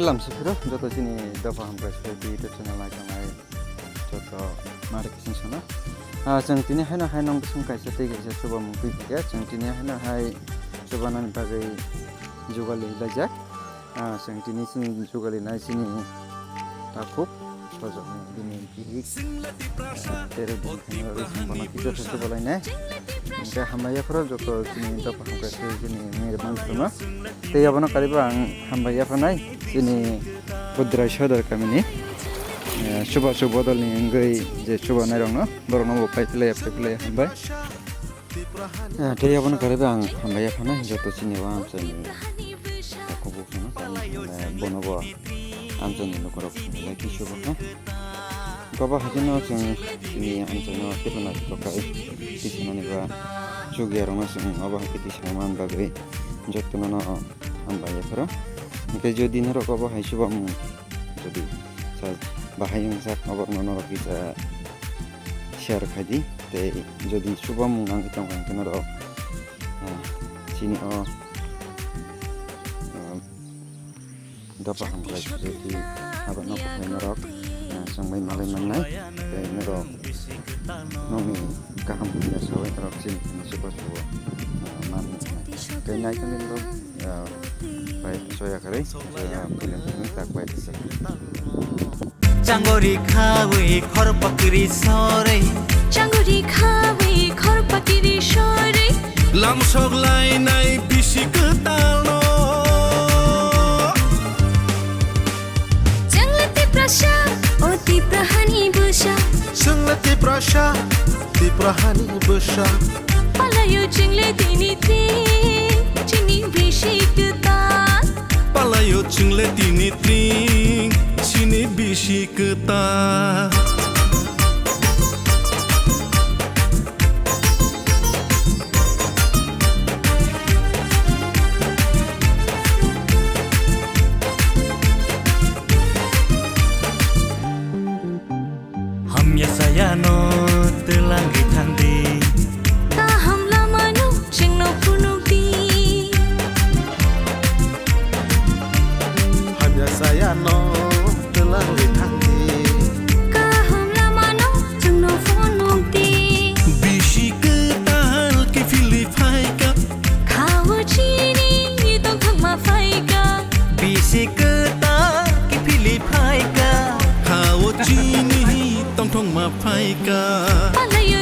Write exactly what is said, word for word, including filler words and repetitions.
Tamo se phiro joto chini Dopha Hamkrai Society YouTube channel nai tongnai joto mari kisin sono. Ah, chwng tini haino hai nong bising kaisa tei kaisa chubamung twi phaikha. Chwng tini haino hai chubanani bagwi jugali laijak. Ah, chwng tini chini jugali nai chini takhuk sojokni bini bihik, ah, tere bini khaino ri song bono kisa se chubalainai. Hingke hambai yapharo joto chini Dopha Hamkrai Society chini meri mansuno. Tei abono kariba ang hambai yaphanai chini Budrai Sodar kamini, eh, chubachu bodolni wngwi je chubanai rokno, borokno bo pai pilai, pai pilai hambai. Eh, tei abono kariba ang hambai yaphanai joto chini o amchaini takhuk bukhukno, eh, bono bo amchaini lukurok hambai khe chubaha. Gobo haikhe no chwng chini amchaino teibo naithotok khe tisanani ba chukya rokno chwng obo haikhe tisana man bagwi jotono no hambai yapharo. Hingke jodi norok obo hai chubamung jodi sa bahai wngsak obo rokno norok kisa share khai di. Tei jodi chubamung nangwi tongkha hingke norok, ah, chini o, ah, Dopha Hamkrai Society habanno kwthai norok, ah, chwngbai malai mannai. Tei norok nokni kaham hamya sawi norok chini khaini chubachu o, ah, man nai. Tei naitongni norok, ah, bai soya kwrwi, ah, puila tak bai tisa. Changori khawi khor pakiri sori. Changori khawi khor pakiri sori. Lamsok lainai bisi kwtalno. Chwngla Tiprasa, o Tiprahani bwsa. Chwngla Tiprasa, Tiprahani bwsa. Palayo chwngla tini twi, chini bisi kwtal. Palayo chwngla tini twi, chini bisi kwtal. Hamya sayano twlangwi thangdi. Kaham lamano chwngno phunukdi. Hamya sayano twlangwi thangdi. Kaham lamano chwngno phunukdi. Bisi kwtal kiphilwi phaikha. Khao chini tongthokma phaikha. Bisi kwtal kiphilwi phaikha. Khao chini tongthokma phaikha. Palayo